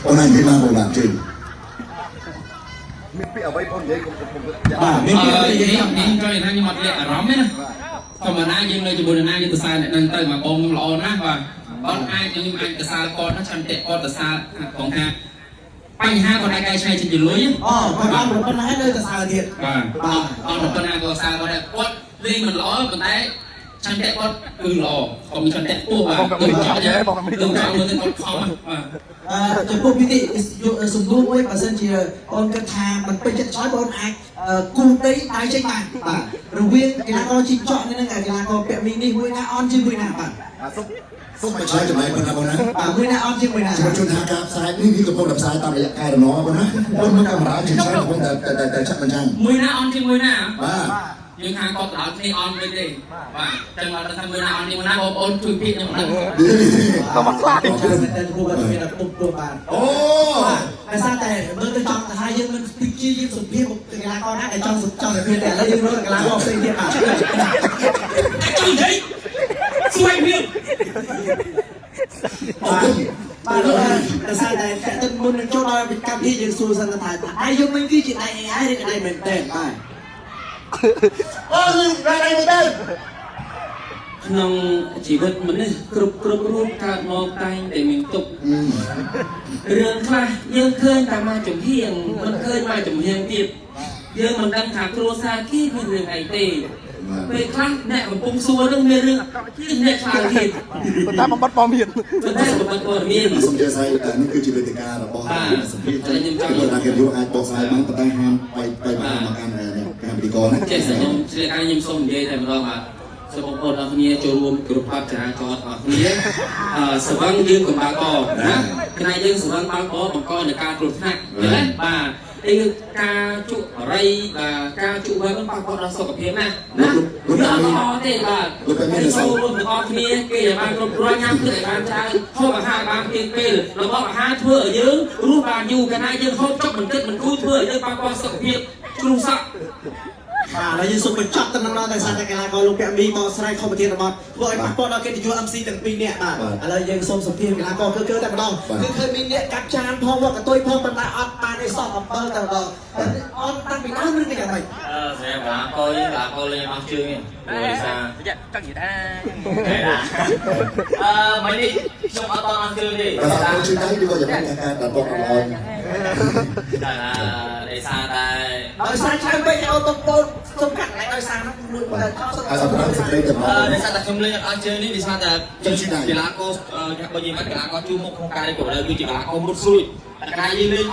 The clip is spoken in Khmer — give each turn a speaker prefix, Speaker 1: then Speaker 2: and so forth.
Speaker 1: អូនឯងនិយាយបានបងបាទជឿ
Speaker 2: មានពាក្យអ្វីបងនិយាយកុំកុំកុំ
Speaker 3: បាទមាន
Speaker 4: អឺ
Speaker 3: ពាក្យនិយាយ
Speaker 4: នេះខ្ញុំចង់និយាយថាខ្ញុំអត់លាក់អារម្មណ៍ទេណាធម្មតាយើងនៅជាមួយនរណាយើងទៅសើអ្នកនឹងទៅមកបងល្អណាស់បាទបងអាចខ្ញុំអាចទៅសើគាត់ណាឆន្ទៈគាត់ទៅសើបងថាបញ្ហាគាត់អាចកែច្នៃចេញជាលុយ
Speaker 3: អូគាត់អត់ប្រពន្ធហើយនៅតែសើទៀត
Speaker 4: បាទ
Speaker 3: បាទ
Speaker 4: អត់ប៉ុណ្ណាក៏សើគាត់ដែរគាត់លេងមិនល្អប៉ុន្តែឆន្ទៈគាត់គឺល្អគាត់មានឆន្ទៈខ្ពស់បាទដូចចង់ដូចចង់មើលទៅគាត់ខំបាទ
Speaker 3: អឺចំពោះពិធីសំណួរមួយបើសិនជាអូនគិតថាមិនពេញចិត្តឆ្លើយបងអាចគូដីដៃចេញបានបាទរវាងកីឡាករជីកចក់និងកីឡាករពាក់មីនេះមួយណាអន់ជាងមួយណាបាទ
Speaker 2: អាសុំសុំ
Speaker 1: មកឆ្លើយចម្លើយប៉ុណ្ណាបងណា
Speaker 3: បាទមួយណាអន់ជាងមួយណា
Speaker 1: ជំរាបជូនថាការផ្សាយនេះគឺកំពុងតែផ្សាយតាមរយៈកាយរណបងណាបងមើលកាមេរ៉ាជាច្រើនកំពុងតែតែតែចាក់បញ្ចាំង
Speaker 4: មួយណាអន់ជាងមួយណា
Speaker 1: បាទ
Speaker 4: យើងថាគាត់ទៅដល់គ្នាអន់វិញទេបាទចឹងអត់ដឹងថាមួយណាអន់ជាងមួយណាបងប្អូនជួយពាក្យខ្ញុំមិនដឹង
Speaker 2: តមកខ្លាច
Speaker 3: បាទតែគូបាទមានពុកព្រោះបាទ
Speaker 1: អូ
Speaker 3: បាទដោយសារតែមើលទៅចង់ថាយើងមិនពិជាយើងសុភាពកីឡាករណាដែលចង់ចង់តែមានតែឥឡូវយើងរកកីឡាករផ្សេងទៀតបាទ
Speaker 4: ចង់និយាយស្វែងភាព
Speaker 3: បាទបាទលោកដោយសារតែតតិនមុននឹងចូលដល់កម្មវិធីយើងសួរសិនថាដៃយើងមិនគឺជាដៃ AI ឬក៏ដៃមែនតើបាទ
Speaker 2: អូរ៉ាដៃមកទៅ
Speaker 4: ក្នុងជីវិតមនុស្សគ្រប់គ្រប់រូបកើតមកតែងតែមានទុក្ខរឿងខ្លះយើងឃើញតែមកចំហៀងមិនឃើញមកចំហៀងទៀតយើងមិនដឹងថាគ្រួសារគេមានរឿងអីទេពេលខ្លះអ្នកកំពុងសួរនឹងមានរឿងអាក្រក់ជាងអ្នកឆ្លើយទៀត
Speaker 2: ប៉ុន្តែបំបត្តិព័ត៌មាន
Speaker 4: ប៉ុន្តែបំបត្តិព័ត៌មាន
Speaker 1: សូមអធិស្ឋាននេះគឺជាវេទិការបស់សម្ភារចឹងគាត់ថាគេយកអាចបកស្រាយបានប៉ុន្តែហាមបាយបាយមកកាន់កម្មវិធីករណា
Speaker 4: ចេះតែខ្ញុំឆ្លៀតខ្ញុំសូមនិយាយតែម្ដងបាទសូមបងប្អូនអរគ្នាចូលរួមគ្រប់បាត់ចរាចរណ៍អរគ្នាអឺស្វឹងយើងកំបាកណាផ្នែកយើងស្វឹងបើកបបង្កនៃការគ្រោះថ្នាក់ឃើញទេបាទនេះគឺការជក់បរិយបាទការជក់វ៉ែនឹងប៉ះពាល់ដល់សុខភាពណាណាវាអត់ល្អទេបាទចូលរួមទាំងអស់គ្នាគេឲ្យបានគ្រប់គ្រាន់ញ៉ាំទឹកឲ្យបានច្រើនហូបអាហារបានទៀងពេលរបបអាហារធ្វើឲ្យយើងរស់បានយូរកាលណាយើងហូបចុកមិនគិតមិនគូធ្វើឲ្យយើងប៉ះពាល់សុខភាពជ្រុះសក់
Speaker 3: បាទឥឡូវយើងសូមបញ្ចប់តំណងតែសារតែកីឡាករលោកពាក់មីបកស្រាយខុសប្រធានបទធ្វើឲ្យប៉ះពាល់ដល់កិត្តិយស MC ទាំងពីរនាក់បាទឥឡូវយើងសូមសម្ភាសកីឡាករគឺគឺតែម្ដងគឺឃើញមានអ្នកកាត់ចានផងវត្តកតុយផងប៉ុន្តែអត់បានឯសោះអំពិលតែម្ដងអត់តាំងពីដើមឬក៏យ៉ាងម៉េច
Speaker 5: អឺសម្រាប់កីឡាករយើងកីឡាករលេងអស់ជើងឯងព្រោះដោយសារ
Speaker 6: ចង់និយាយថា
Speaker 5: អឺមិននេះខ្ញុំអត់តអស់ជើងទេ
Speaker 1: បើថាជឿដៃឬក៏យ៉ាងម៉េចការដល់បកអត់ល្អ
Speaker 5: តែដោយសារតែ
Speaker 3: ដោយសារច្រើនពេកឲ្យបងប្អូនសូមកាត់ឡើងដោយសារនោះលួចមកដល់ចោល
Speaker 1: ហើយអត់បានសេចក្តីចំណ
Speaker 5: អឺ
Speaker 1: ង
Speaker 5: ដោយសារតែខ្ញុំលេងអត់អស់ជើងនេះដោយសារតែកីឡាករបើនិយាយមកកីឡាករជួមុខក្នុងការនេះក៏គឺជាកីឡាករមុតស្រួចតែកាលយើងលេង